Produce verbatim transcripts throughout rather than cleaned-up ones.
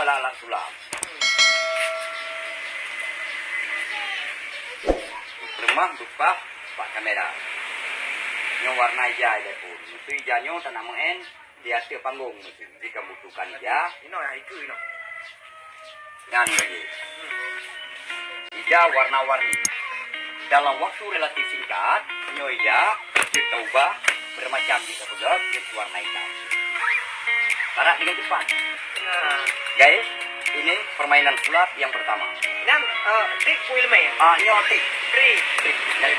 Ala-ala sulap. Leumah beupah bak kamera. Nyoe warna ija ilée phon. Meuseu ija nyoe tanoh meu'en di ateueh panggong meuseu. Jika butuhkan ija. Inoe, inoe. Nyan lagée. Ija warna-warni. Dalam waktu relatif singkat, nyoe ija jeuet taubah, bermacam jeuet tapeugah, jeuet warna itam. Syarat dengan cepat. Ya. Guys, ini permainan sulap yang pertama. Nyan, eh, trik ku ileumèe? Ah, nyoe trik. Trik. Trik.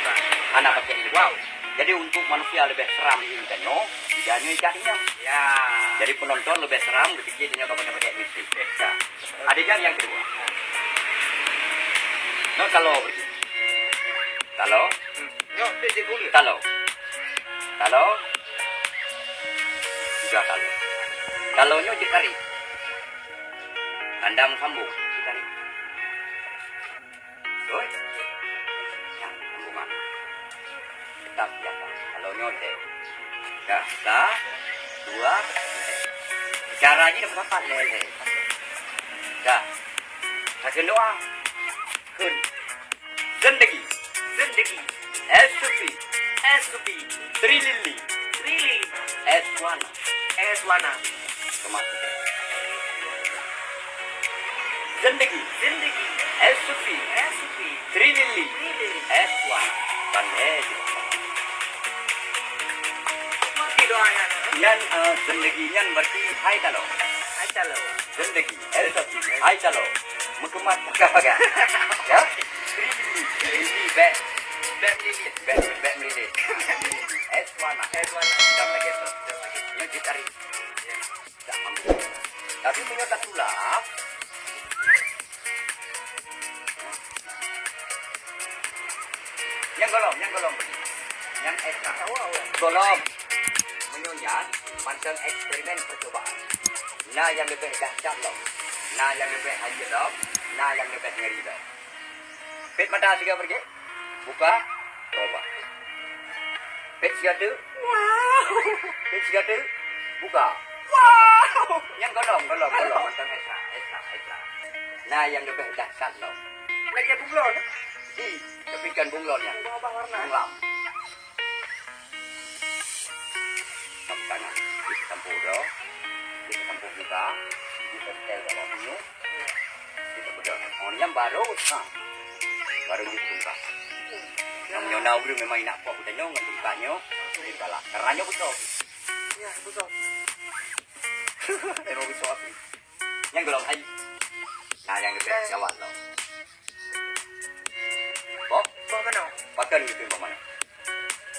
Hana pakai ilmu. Wow. Jadi, untuk manusia lebih seram di dunia nyoe, ija nyoe ikat nyoe. Ya. Jadi, penonton lebih seram, dipikir nyoe ka pakai-pakai mistik. Ya. Adegan yang kedua. Nyoe talo berarti. Talo. Hmm. Nyoe, cek, cek dulu. Talo. Talo. Sudah talo. Talo nyoe jitarik. Tanda meusambong. Jitarik. Betul? Nyan, sambungan. Tetap di atas. Kalau nyoe teh. Dah, sa, dua, teh. Cara jih dah meusapat lé-lé. Dah. Sakén doa. Kheun. Zindagi. Zindagi. S P. S P. Sri Lily. Sri Lily. S Wana. S Wana. Keumah. Zindagi. Zindagi. S P. S P. Sri Lily. Sri Lily. S Wana. Pandai juga. Ngerti doa nyan? Nyan, eh, zindagi nyan berarti hai talo. Hai talo. Zindagi. Eh, hai talo. Meukeumah paga-paga. Ya? Sri Lily. Sri Lily, bèk. Bèk melilit. Bèk, bèk melilit. S Wana. S Wana. Dam lagèe tu. Nyoe jitarik. Tak mampu. Tapi meunyoe tasulap, nyang golom, nyang golom. Nyang S A. Golom. Meunyoe nyan, mantong eksperimen percobaan. Na nyang leubeh dahsyat lom. Na nyang leubeh hanjeuet lom. Na nyang leubeh ngeri lom. Pet mata siga beureuguek. Buka. Coba. Pet siga teuk. Wow. Pet siga teuk. Buka. Wow. Nyang golom, golom, golom. Mantong S A, S A, S A. Na nyang leubeh dahsyat lom. Lagèe bunglon. Ih, tapi kon bunglon nyan. Ubah-ubah warna. Bunglon. Sapu tangan. Jitampôh droe. Jitampôh muka. Jitempel bak bak bunoe. Jitampôh droe. Oh, nyan baru, ha. Baru jitungka. Nyang nyoe na ureueng memang inak poh geutanyoe ngon tungka nyoe. Jitungka lah. Karena nyoe beutôi. Ya, beutôi. Memang beutôi asli. Nyang golom hai. Nah, nyang geubeuet jawab lom. Boh? Boh manok. Pakon geukheun boh manok?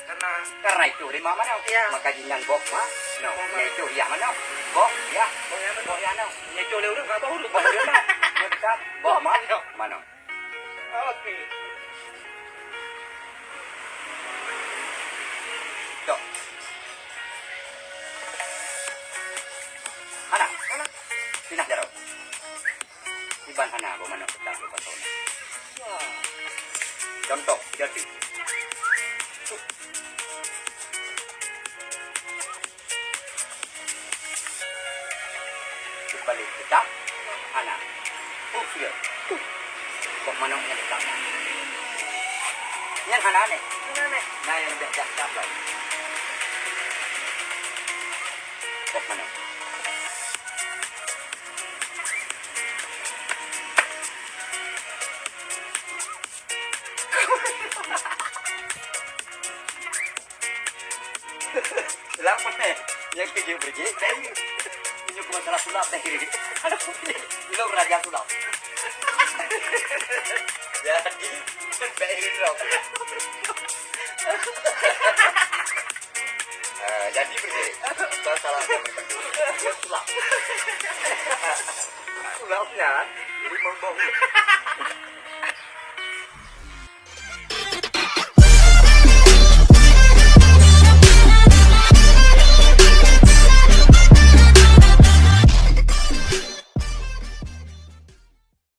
Karena, karena itu rimba manok. Ya. Maka jihnyan boh ma-, no. Boh manok. Yaitu hiah manok. Boh hiah. Boh hiah manok. Boh hiah manok. Yaitu lé ureueng, boh ureueng. Boh ureueng. Boh ma-, manok. Oke. Tok. Hana. Hana. Pinah jaroe. Iban hana boh manok peugah keu pasoe. Wah. Contoh, jadi. Balik peugah hana. Huh, sudah. Huh. Kok manok nyan peugah? Nyan hana neh. Hana neh. Nah, nyang leubeh dahsyat lom. Kok manok? Sulap mana? Nyang keujeuet beureuguek, dari. Tunjuk ke masalah sulap, dari. Aduh, ilong raja sulap. Jadi, dari ilong. Ah, jadi beureuguek. Masalah yang kedua. Dia sulap. Sulapnya, limong boh.